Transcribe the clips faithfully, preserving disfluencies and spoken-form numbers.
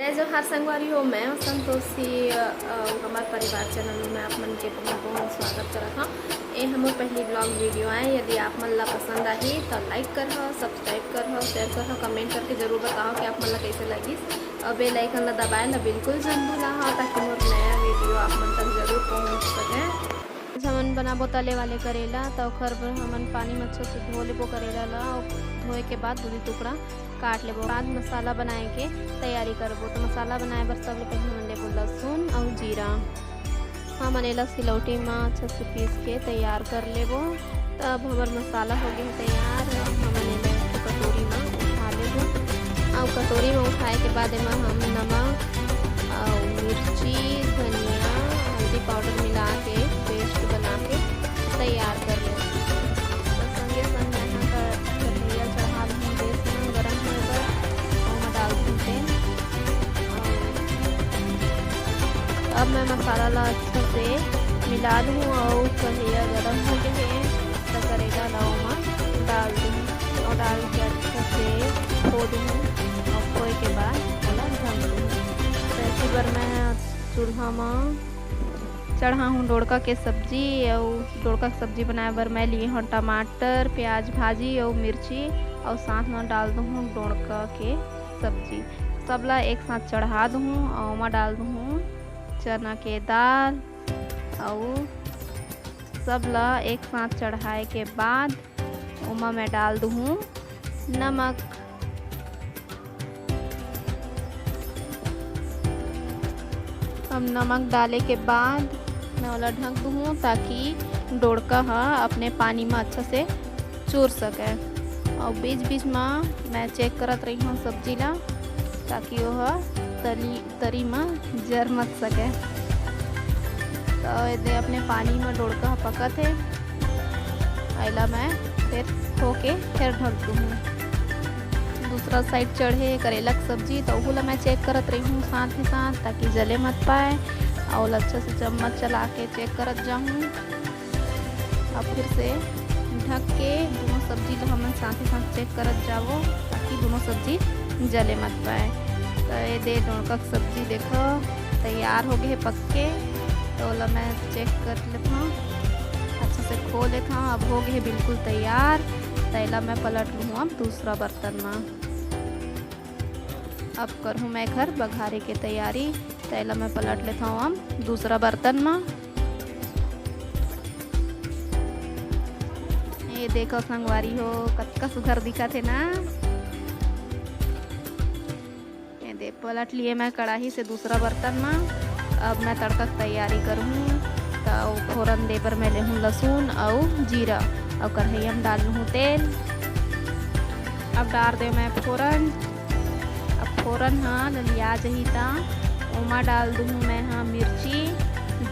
जय जोहार संगवारी हो, मैं हूँ संतोषी, अ, अउ हमार परिवार चैनल में मैं आप मन के बहुत बहुत स्वागत करत हूँ। ये हमर पहली ब्लॉग वीडियो आए। यदि आप मन ला पसंद आही तो लाइक करहो, सब्सक्राइब करहो, शेयर करहो, कमेंट करके जरूर बताओ कि आप मन ला कैसे लगिस। और बेल आइकन ला दबाए ला बिल्कुल झन भुलाहो, ताकि मोर नया वीडियो आप मन तक जरूर पहुँच सके। आज हमन बनाबो तले वाले करेला, तो ओखर बर हमन पानी में अच्छा से धो लेबो करेला ला, और धोए के बाद दू दू टुकड़ा काट लेबो। बाद मसाला बनाए के तैयारी करबो। तो मसाला बनाए बर सबले पहले हमन लेबो लहसुन और जीरा। हमन एला सिलौटी में अच्छा से पीस के तैयार कर लेबो। तो अब हमर मसाला हो गए तैयार। अब हमन एला एक कटोरी में उठा लेबो। और कटोरी में उठाए के बाद एमा हम नमक और मिर्ची, धनिया, हल्दी पाउडर मिला के पेस्ट बना के तैयार कर लेबो। तो संगे संग मैं यहाँ का कढ़ैया चढ़ा लूँ गैस में गरम होए बर, ओमा डाल दूँ तेल। और अब मैं मसाला ला अच्छा से मिला लूँ और कढ़ैया गरम हो गए हे, तो करेला ला ओमा डाल दूँ और डाल के अच्छा से खो दूँ और खोए के बाद ओला ढक दूँ। तो ऐसी बार मैं चूल्हा में चढ़ा हूँ डोड़का के सब्जी। और डोड़का के सब्जी बनाए बर मैं लिए हूँ टमाटर, प्याज, भाजी और मिर्ची और साथ में डाल दूँ डोड़का के सब्जी। सबला एक साथ चढ़ा दूँ और ओमा डाल दूँ चना के दाल और सबला एक साथ चढ़ाए के बाद ओमा मैं डाल दूँ नमक। अब नमक डाले के बाद मैं ओला ढक दूँ, ताकि डोड़का ह अपने पानी में अच्छा से चुर सके। और बीच बीच में मैं चेक करत रही हूँ सब्जी ला, ताकि ओह तली तरी म जर मत सके। तो एदे अपने पानी म डोड़का ह पकत हे। एला मैं फिर खो के फिर ढक दूँ। दूसरा साइड चढ़े करेला के सब्जी, तो ओहू ला मैं चेक करत रही हूँ साथ ही साथ, ताकि जले मत पाए। और अच्छा से चम्मच चला के चेक करत जाऊँ। अब फिर से ढक के दोनों सब्जी ला हमन साथ ही साथ चेक करत जावो, ताकि दोनों सब्जी जले मत पाए। तो ये दे डोड़का के सब्जी देखो तैयार हो गए पक के। तो ओला मैं चेक कर लेत हूँ, अच्छा से खो लेत हूँ। अब हो गए बिल्कुल तैयार। तो एला मैं पलट लूँ अब दूसरा बर्तन में। अब करहूँ मैं घर बघारे के तैयारी। तो एला मैं पलट लेत हूँ अब दूसरा बर्तन में। ये देखो संगवारी हो, कतका सुघर दिखत हे ना। ये दे, पलट लिए मैं कढ़ाई से दूसरा बर्तन में। अब मैं तड़का के तैयारी करूँ। तो फोरन दे बर मैं लेहूँ लहसुन अउ जीरा, अउ कढ़ैया में डाल लूँ तेल। अब डार दे मैं फोरन। अब फोरन ह ललिया जही, त ओमा डाल दूँ मैं ह मिर्ची,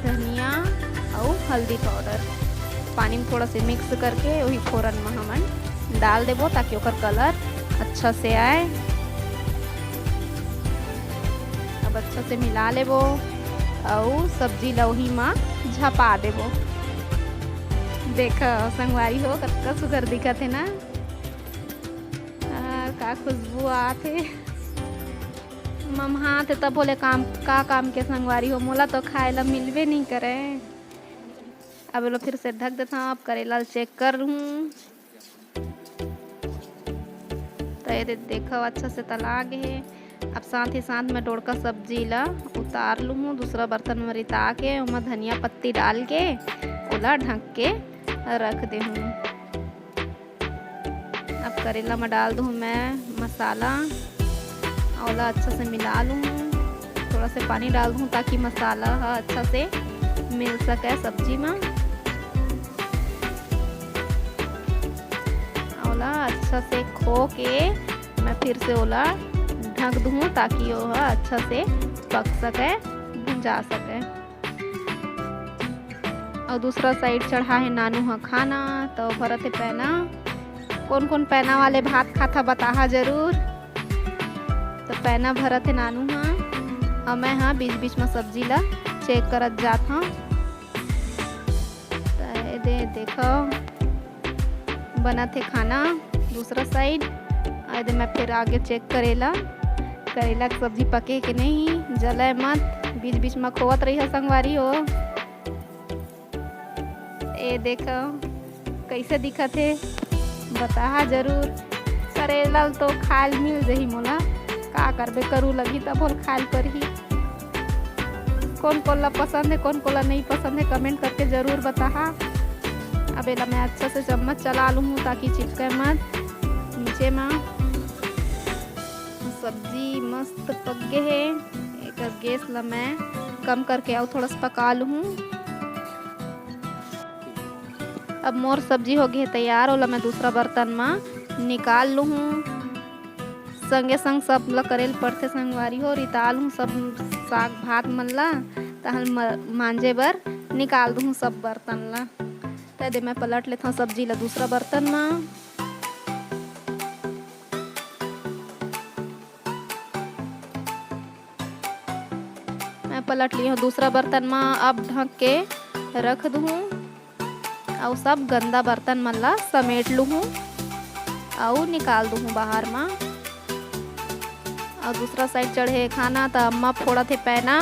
धनिया अउ हल्दी पाउडर। पानी में थोड़ा से मिक्स करके वही फोरन में हमन डाल देबो, ताकि ओकर कलर अच्छा से आए। अब अच्छा से मिला लेबो अउ सब्जी ला वही में झपा देबो। देख संगवारी हो, कतका सुघर दिखत हे ना। आ, का खुशबू आत हे। ममहात हे तब बोले काम, का काम के संगवारी हो, मोला तो खाए ला मिलबे नहीं करे। अब एला फिर से ढक देता हूँ। अब करेला ल चेक कर लूँ। तो ये दे-, देखो, अच्छा से तला गे हे। अब साथ ही साथ मैं डोड़का सब्जी ला उतार लूँ, दूसरा बर्तन में रिता के ओमा धनिया पत्ती डाल के ओला ढक के रख दे हूँ। अब करेला में डाल दूँ मैं मसाला, ओला अच्छा से मिला लूँ। थोड़ा से पानी डाल दूँ, ताकि मसाला ह अच्छा से मिल सके सब्जी में। ओला अच्छा से खो के मैं फिर से ओला ढक दूँ, ताकि ओह अच्छा से पक सके, भुंजा सके। और दूसरा साइड चढ़ा है नानू ह खाना, तो भरत है पैना। कौन कौन पैना वाले भात खाता, बताहा जरूर। तो पैना भरत है नानू ह, और मैं ह बीच बीच में सब्जी ला चेक करत जात हूँ। तो ये दे, देखो, बनत हे खाना दूसरा साइड। और ये दे, मैं फिर आगे चेक करेला। करेला के सब्जी पके के नहीं, जलय मत, बीच बीच म खोवत रहिहा संगवारी हो। ए देखो, कइसे दिखत हे, बताहा जरूर। करेला ल तो खाए ल मिल जही मोला, का करबे, करू लगही तभो ल खाए ल परही। कोन कोन ला पसंद हे, कोन कोन ला नहीं पसंद हे, comment करके जरूर बताहा। अब एला मैं अच्छा से चम्मच चला लूहूँ ताकि चिपके मत नीचे मा। सब्जी मस्त पक गे हे। एकर गैस ला मैं कम करके अउ थोड़ा सा पका लूहूँ। अब मोर सब्जी हो गे हे तैयार, ओला मैं दूसरा बर्तन मा निकाल लूहूँ। संगे संग सब ला करे ल पड़थे संगवारी हो, रिता लूहूँ सब साग भात मन ला, तहन म-, मांजे बर निकाल दूहूँ सब बर्तन ला। त दे मैं पलट लेथौं सब्जी ला दूसरा बर्तन मा। मैं पलट ली हूँ दूसरा बर्तन मा। अब ढक के रख दूँ अउ सब गंदा बर्तन मन ला समेट लूँ अउ निकाल दूँ बाहर मा। अउ दूसरा साइड चढ़े खाना, त अम्मा फोड़त हे पैना।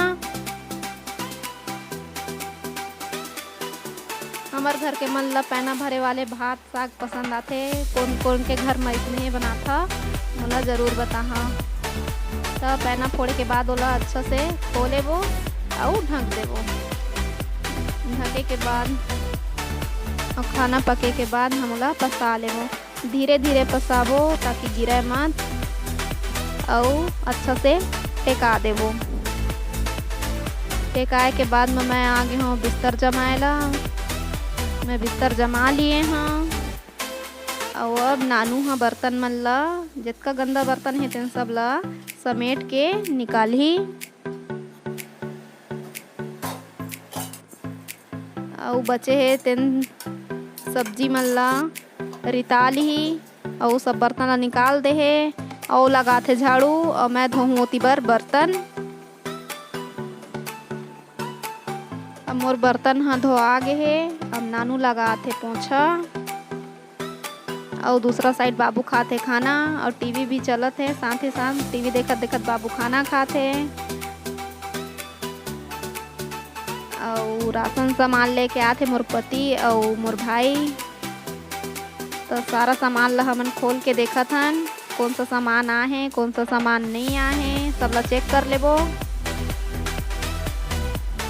हमर घर के मन ला पैना भरे वाले भात साग पसंद आथे। कोन कोन के घर म अइसने बनाथा, मोला जरूर बताहा। त पैना फोड़े के बाद ओला अच्छा से खो लेबो अउ ढक देबो। ढके के बाद अउ खाना पके के बाद हम ओला पसा लेबो। धीरे धीरे पसाबो ताकि गिरे मत, अउ अच्छा से टेका देबो। टेकाए के बाद म मैं आ गे हूँ बिस्तर जमाए ला। मैं बिस्तर जमा लिए हूँ। अउ अब नानू ह बर्तन मन ला, जतका गंदा बर्तन हे तेन सब ला समेट के निकालही। अउ बचे हे तेन सब्जी मन ला रिता लिही अउ सब बर्तन ला निकाल दे हे अउ लगाथे झाड़ू अउ मैं धोहूँ ओती बर बर्तन। अब मोर बर्तन ह धोआ गे हे, अब नानू लगाथे पोछा। अउ दूसरा साइड बाबू खात हे खाना अउ टीवी भी चलत हे, साथ ही साथ टीवी देखत देखत बाबू खाना खात हे। अउ राशन सामान लेके आत हे मोर पति अउ मोर भाई। तो सारा सामान ला हमन खोल के देखत हन, कौन सा सामान आहे, कौन सा सामान नहीं आहे, सब ला चेक कर लेबो।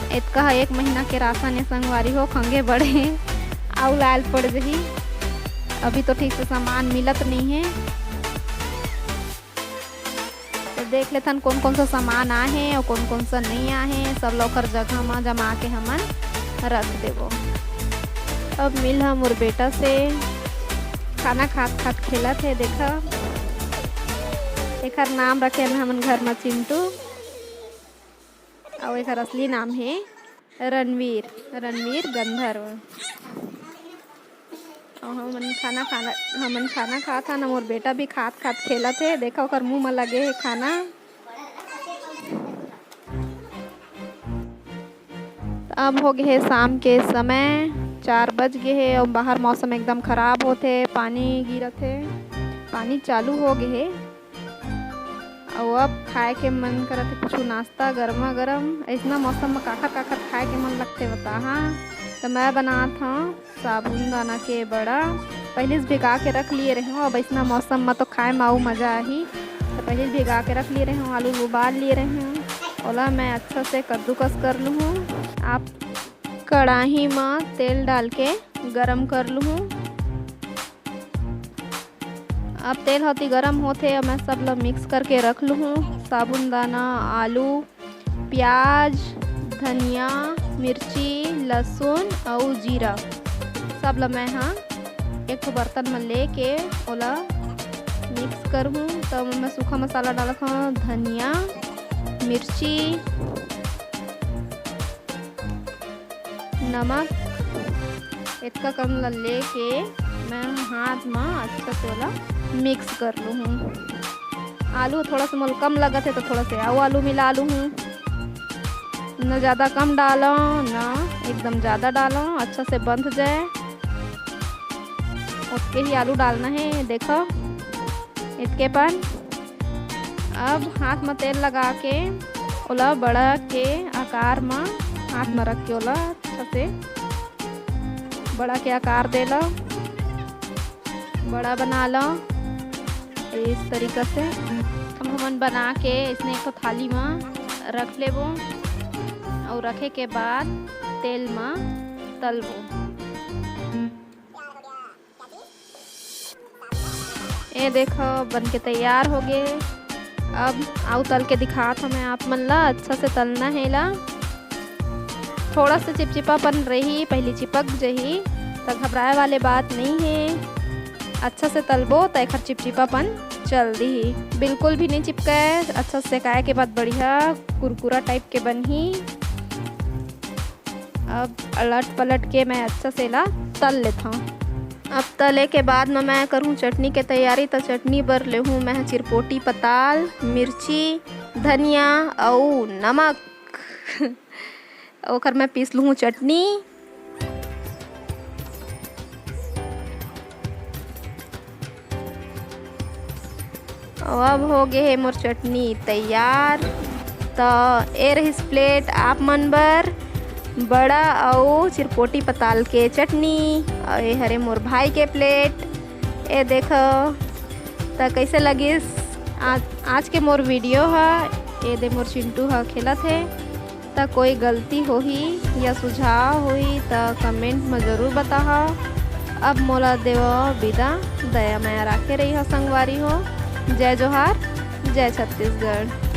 एतका ह एक महीना के राशन ए संगवारी हो, खंगे बड़े अउ लाल पड़ जही। अभी तो ठीक से सामान मिलत नहीं है, तो देख लेथन कौन कौन सा सामान आहे अउ कौन कौन सा नहीं आहे, सब ला ओकर जगह म जमा के हमन रख देबो। अब मिल ह मोर बेटा से खाना खात खात खेलत हे। देखा, एकर नाम रखे हन हमन घर म चिंटू, अउ एकर असली नाम हे रणवीर, रणवीर गंधर्व। अउ हमन खाना खाना, हमन खाना खात हन, मोर बेटा भी खात खात खेलत हे। देखा, ओकर मुंह म लगे हे खाना। अब हो गे हे शाम के समय, चार बज गे हे अउ बाहर मौसम एकदम खराब होथे, पानी गिरत हे, पानी चालू हो गे हे। अउ अब खाए के मन करत हे कुछु नाश्ता गरमा गरम। अइसना मौसम म काखर काखर खाए के मन लगथे बताहा। त मैं बनात हौं साबूनदाना के बड़ा। पहिली से भिगा के रख लिए रहेंव, अब अइसना मौसम म तो खाए म अउ मजा आही। त पहिली से भिगा के रख लिए रहेंव, आलू ल उबाल लिए रहेंव, ओला मैं अच्छा से कद्दूकस कर लूहूँ। आप कड़ाही म तेल डाल के गरम कर लूहूँ। अब तेल ह ओती गरम होथे, अब मैं सब ल मिक्स करके रख लूहूँ। साबूनदाना, आलू, प्याज, धनिया, मिर्ची, लहसुन अउ जीरा, सब ल मैं ह एक ठो बर्तन म लेके ओला मिक्स करहूँ। त मैं सूखा मसाला डालत हौं, धनिया, मिर्ची, नमक, एतका कन ल लेके मैं हाथ म अच्छा से ओला मिक्स कर लूहूँ। आलू थोड़ा सा मोला कम लगत हे, तो थोड़ा से अउ आलू मिला लूहूँ। न ज़्यादा कम डालौं, न एकदम ज़्यादा डालौं, अच्छा से बंध जाए, ओतके ही आलू डालना हे। देखो, इतके पन अब हाथ म तेल लगा के ओला बड़ा के आकार म हाथ म रख के ओला अच्छा से बड़ा के आकार दे ला, बड़ा बना ला। इस तरीका से हम हमन बना के इसने एक ठो थाली म रख लेबो और रखे के बाद तेल म तलबो। ए देखो, बन के तैयार हो गे। अब आऊ तल के दिखात हूँ मैं आप मन ला। अच्छा से तलना है ला। थोड़ा सा चिपचिपापन रही, पहली चिपक जही, त घबराए वाले बात नहीं है। अच्छा से तलबो त एखर चिपचिपापन चल दिही, बिल्कुल भी नहीं चिपकाए। अच्छा से सेकाए के बाद बढ़िया कुरकुरा टाइप के बनही। अब अलट पलट के मैं अच्छा से ला तल लेथव। अब तले के बाद म मैं करहूँ चटनी के तैयारी। त चटनी बर लेहूँ मैं चिरपोटी पताल, मिर्ची, धनिया अउ नमक। ओकर मैं पीस लूहूँ चटनी। अउ अब हो गे हे मोर चटनी तैयार। त ए रहिस प्लेट आप मन बर बड़ा अउ चिरपोटी पताल के चटनी। अउ ए हरे मोर भाई के प्लेट। ए देखो, त कैसे लगिस आज, आज के मोर वीडियो ह। ए दे मोर चिंटू ह खेलत हे। त कोई गलती होही या सुझाव होही त कमेंट म जरूर बताहा। अब मोला देवा बिदा, दया मया राखे रहिहा संगवारी हो। जय जोहार, जय छत्तीसगढ़।